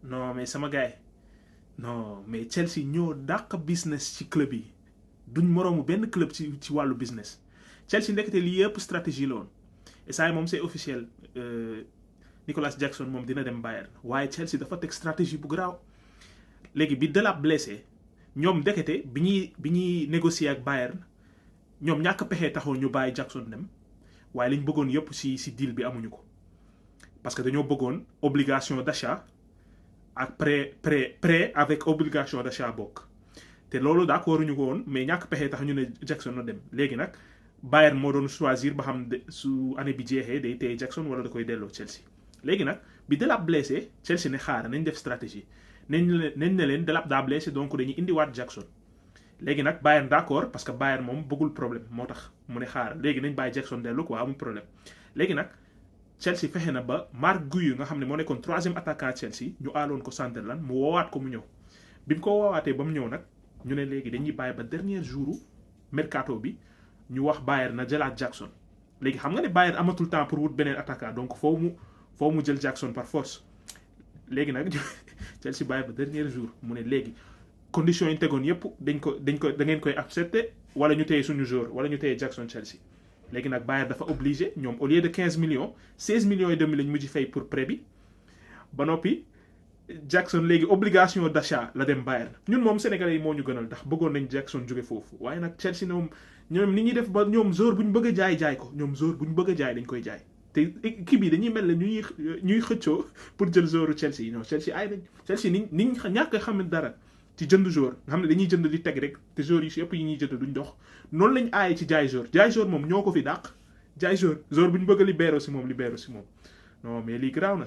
non mais sama gars non mais Chelsea ñoo dàq business ci club yi duñ moroomu benn club ci wàllu business Chelsea ndekete lii yëpp stratégie la woon et ça moom c'est officiel Nicolas Jackson moom dina dem Bayern waaye Chelsea dafa teg stratégie bu garaaw léegi bi Delap blessé ñoom ndekete bi ñuy négocier ak Bayern ñoom ñàkk pexe taxoon ñu bàyyi Jackson dem waaye liñ bëggoon yëpp si deal bi amuñu ko parce que dañoo bëggoon obligation d'achat ak prêt avec obligation d'achat bokk te loolu d'accord ñu ko woon mais ñàkk pexe tax ñu ne Jackson na dem léegi nag Bayern moo doon choisir ba xam su année bi jeexee day téye Jackson wala da koy delloo Chelsea léegi nag bi Delap blessé Chelsea ne xaar nañ def stratégie nañ ne leen Delap daa blessé donc dañuy indiwaat Jackson léegi nag Bayern d'accord parce que Bayern moom bëggul problème moo tax mu ne xaar léegi nañ bàyyi Jackson dellu quoi amul problème léegi nag Chelsea fexe na ba Marc Guiu nga xam ne moo nekkoon troisième attaquant Chelsea ñu aaloon ko Sunderland mu woowaat ko mu ñëw bi mu ko woowaatee ba mu ñëw nag ñu ne léegi dañuy bàyyi ba dernier jour mercato bi ñu wax Bayern na jëlaat Jackson léegi xam nga ne Bayern amatul temps pour wut beneen attaquant donc foo mu jël Jackson par force léegi nag Chelsea bàyyi ba dernier jour mu ne léegi conditions yi ñu tegoon yëpp da ngeen koy accepter wala ñu téye suñu joueur wala ñu téye Jackson Chelsea léegi nag Bayern dafa obligé ñoom au lieu de 15 millions 16 millions et demi lañ mujj fay pour prêt bi ba noppi Jackson léegi obligation d'achat la dem Bayern ñun moom Sénégalais yi moo ñu gënal ndax bëggoon nañ Jackson jóge foofu waaye nag Chelsea ñoom ni ñuy def ba ñoom joueur bu ñu bëgg a jaay ko ñoom joueur bu ñu bëgg a jaay dañ koy jaay te équipe yi dañuy mel ne ñuy xëccoo pour jël joueuru Chelsea yi non Chelsea ay nañ Chelsea niñ ñàkk a xam dara ci jënd joueur nga xam ne dañuy jënd di teg rek te joueurs yi si yëpp yi ñuy jënd duñ dox noonu lañ aaye ci jaay joueur moom ñoo ko fi dàq jaay joueur bu ñu bëgg a libéré si moom non mais lii garaaw na